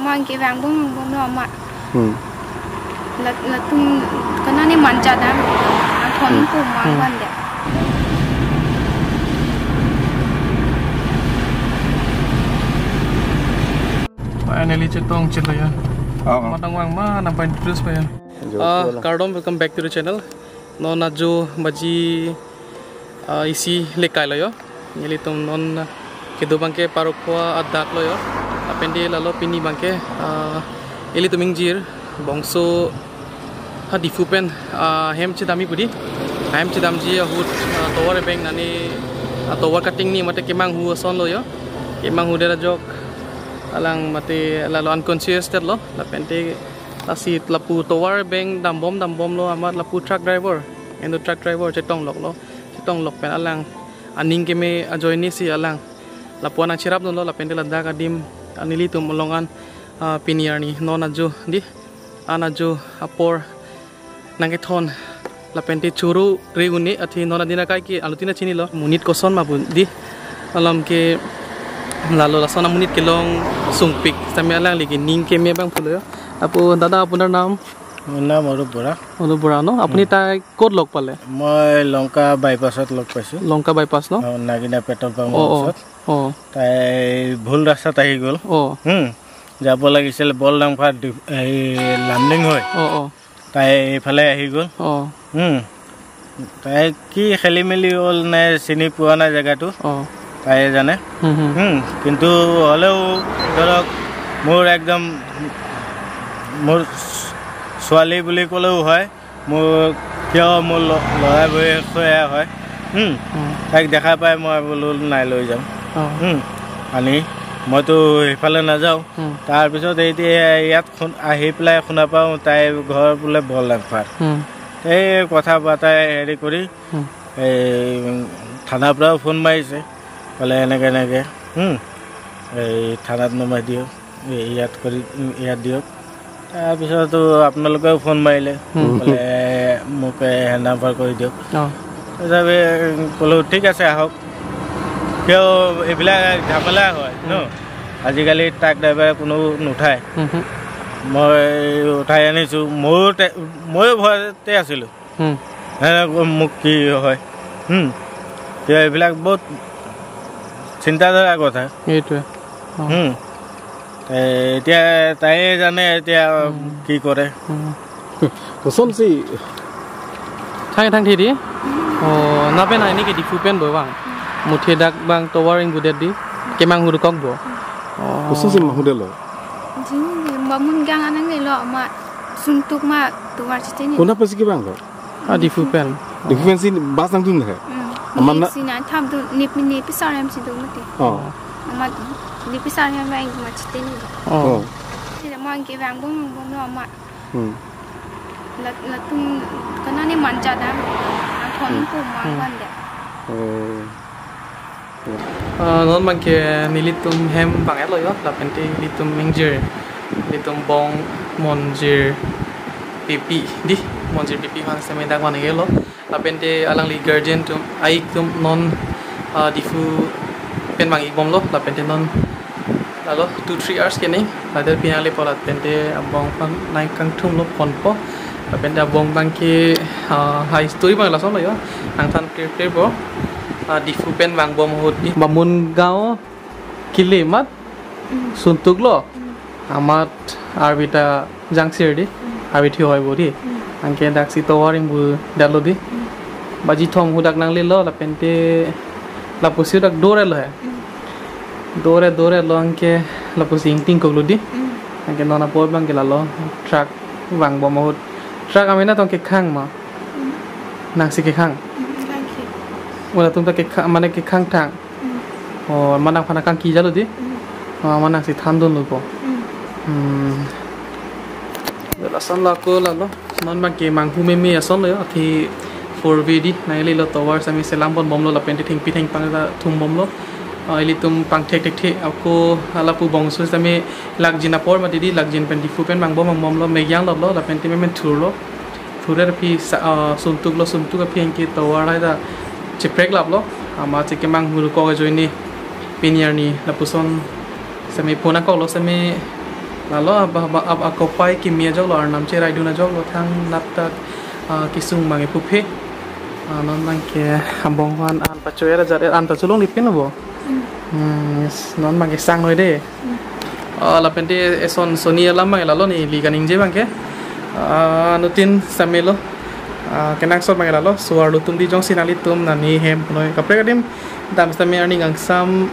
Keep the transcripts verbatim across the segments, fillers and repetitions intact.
Mang ke vang bom bom lo amat. Hmm. Lat latum kana ne manja dam. Ang kon Hmm. ko mang Hmm. ban de. Finally chetong chit lo ya. Oh. Matang vang ma nampai terus pa ya. Jo, Ah, jo lah. Kardom, welcome back to the channel. Non ajo baji, ah, isi lekai lo yo. Nelitum non kedo abangke Parokhowa adak lo yo. Lapen de lalo pini abangke, ah, ilitum ingjir bongso ha Diphu pen, ah, hem chedamji pu di. Hem chedamji ahut, ah, tovar abeng nani, ah, tovar cutting ni mate kemanghu ason lo yo. Kemanghu det ajok alang mate lalo unconscious det lo. Lapen te lasi lapu tovar abeng dambom dambom lo amat lapu truck driver. Endo truck driver chetong lok lo. Chetong lok pen alang aning keme ajoine si alang lapu-an nangcherap dun lo lapen te ladak adim, ah, nelitum along an, ah, pini arni non ajo di, an ajo apor nangkethon lapen te choro re-un-e athe non adin akai ke alutin achini lo monit koson ma pu di. Alam ke lalo lason amonit kelong sungpik sitame alangli ke ning keme abang pulo yo. Apo dada, apunar nam? মোৰ নাম অৰূপ বৰা। অৰূপ বৰা ন? আপুনি উম। তাইক ক'ত লগ পালে? মই লংকা বাইপাছত লগ পাইছোঁ। লংকা বাইপাছ ন? অ, নাগিনা পেট্ৰল পাম্পৰ অ, অ, ওচৰত। অ। তাই ভুল ৰাস্তাত আহি গ'ল। অ। হুম, যাব লাগিছিল বলডাংফা ডি-, এই লামডিং হৈ। অ, অ। তাই এইফালে আহি গ'ল। অ। হুম, তাই কি খেলি মেলি হ'ল নে চিনি পোৱা নাই জেগাটো, অ। তাইয়ে জানে। হুম, হুম। হুম, কিন্তু হ'লেও ধৰক মোৰ একদম মোৰ ছোৱালী বুলি ক'লেও হয়, মোৰ কিয় মোৰ ল-, ল'ৰা বয়সীয়া হয়। হুম, হুম। তাইক দেখা পাই মই বোলো নাই লৈ যাম। অ। হুম, আনি মইতো সেইফালে নাযাওঁ। হুম। তাৰপিছত এতিয়া ইয়াত শুন-, আহি পেলাই শুনা পাওঁ তাইৰ ঘৰ বোলে বলডাংফাত। হুম। এই কথা বাৰ্তাই হেৰি কৰি হুম। এই থানাৰ পৰাও ফোন মাৰিছে, ক'লে এনেকে এনেকে, হুম, এই থানাত নমাই দিয়ক, এই ইয়াত কৰি, ইয়াত দিয়ক। তাৰপিছতো আপোনালোকেও ফোন মাৰিলে, হুম। ক'লে মোক হেণ্ড অভাৰ কৰি দিয়ক। অ। তাৰপিছত ক'লোঁ ঠিক আছে আহক, কিয় এইবিলাক ঝামেলা হয় ন, হুম। আজিকালি ট্ৰাক ড্ৰাইভাৰে কোনো নুঠায়। হুম, হুম। মই উঠাই আনিছোঁ, ময়ো তে-, ময়ো ভয়তে আছিলোঁ। হুম। এনেকৈ মোক কি হয়? হুম। এতিয়া এইবিলাক বহুত চিন্তাধাৰা কথা। এইটোৱে। অ। হুম। এ, এতিয়া তাইয়ে জানে এতিয়া হুম। কি কৰে। হুম। Kosonsi? Thang, thang thi di. O, na pen ini ke Diphu pen bo bang. Muthe dak bang tovar ingbudet di. Kemanghu dokok bo. O. Kosonsi manghudet lo? Jing, bamun gang anang le lo ma. Sungtuk ma tovar chiteni. Kona pasi ke bang lo? Ah, Diphu pen. Diphu pensi bus nangdun he? Hmm. Aman na- Neli si nangthamdun, neli, neli pisar hem si do mati. Oh. Amat neli pisar hem bang ma chiteni do. Oh. Oh. Sila mang ke bang bom bom lo amat. Hmm. Lat latum kana ne manja dam. Ang kon Hmm. ko mang Hmm. ban de. Oh. Ah, non bang ke nelitum hem bang et lo yo, lapen te nelitum ingjir, nelitum bong Monjir Bipi di, Monjir Bipi aphan sitame dak van ke lo, lapen te alangli guardian atum, aik atum non, ah, Diphu pen bang ik bom lo, lapen te non lalo two three hours kene, lader pinang le po lapen te abong aphan nangkangthum lo ponpo. Lapen te abong bang ke, ah, ha story bang lason lo yo. Nangthan clear clear po. Ah, Diphu pen bang bom ahut di. Bamun gaon kili mat Mm. Sungtuk lo. Mm. Amat arvi ta jangsir di. Mm. Arvi thi hoi bo di. Mm. Anke daksi tovar ingbudet lo di. Mm. Baji thom hudak nangle lo lapen te lapusi hudak dore lo he. Mm. Dore dore lo anke lapusi ingting kok lo di. Mm. Anke non apor bang ke lalo truck bang bom ahut. Truck amena tong kekhang ma. Mm. Nangsi kekhang. Mm, nangsi. Wala tum ta kekhang, mane kekhang thang. Mm. O, manang aphan kangki jalo di. Mm. O, manang si thandun lo po. Mm. Hmm. Lason lako lalo. Non bang ke manghu meme ason lo yo. Athe four way di. Nangli lo tovar sitame selam pon bom lo lapen te thengpi thengphang ta thum bom lo. Ah, ilitum pangthek thekthe ako lapu bongso sitame lakjin apor mati di, lakjin pen Diphu pen bang bom bom lo, megyang lo lo lapen te memen thur lo. Thurer aphi sa-, ah, Sungtuk lo, Sungtuk aphi anke tovar hai ta cheprek lap lo. Ama che kemanghu dokok ajoine pini arni lapuson sitame phone akok lo sitame Lalo ab, ab, ab, akopai kimi ajok lo, arnam cheraidun ajok lo, thangnat ta, ah, kesung abang epuphe. Ah, non abangke abong aphan an pacho-er ajat-er, an pacholonglepin lo bo. Hmm, yes, non abangke sang noi de. Ah, lapen te eson soni alam abang lalo neli kaningje abangke. Ah, anuttin sitame lo. Ah, kenangsot abang lalo, so arlo atum di jongsi nanglitum nani hem punoi kaprek adim dam sitame arni kangsam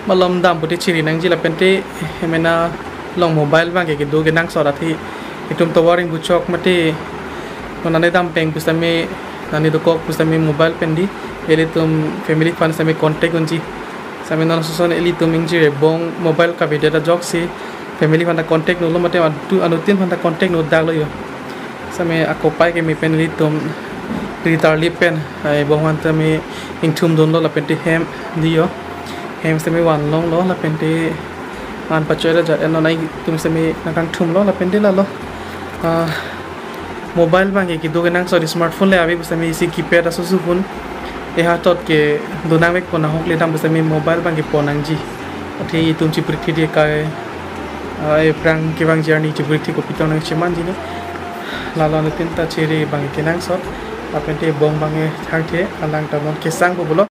malom dam pute chiri nangji lapen te hemena along mobile abangke kedo kenangsot athe itum tovar ingbuchok mate non nani dam peng pusitame nani dokok pusitame mobile pen di ilitum family aphan sitame contact unji. Sitame non ason ilitum ingjir ebong mobile kavedet ajoksi family aphan ta contact nolo mate adu anuttin aphan ta contact no daklo yo. Sitame akopai kimi pen ilitum ritarli pen, ah, ebong aphan sitame ingthum dunlo lapen te hem di yo. Hem sitame vanlonglo lapen te an pacho-er ajat-er non nangtum sitame nangkangthumlo lapen te lalo. Ah, mobile abangke kedo kenangsot smartphone le ave pusitame isi keypad asoso phone. Ehatot kedo nangvekpo, nahok le dam pusitame mobile abangke pon nangji. Athe itum chipirthe de kai, ah, ephrang kevangji arni chipirthe kopi tong nangchemanji ne. Lalo anuttin ta chiri abangke kenangsot. Lapen te ebong abangke thangthe alang ta non kesang po pulo.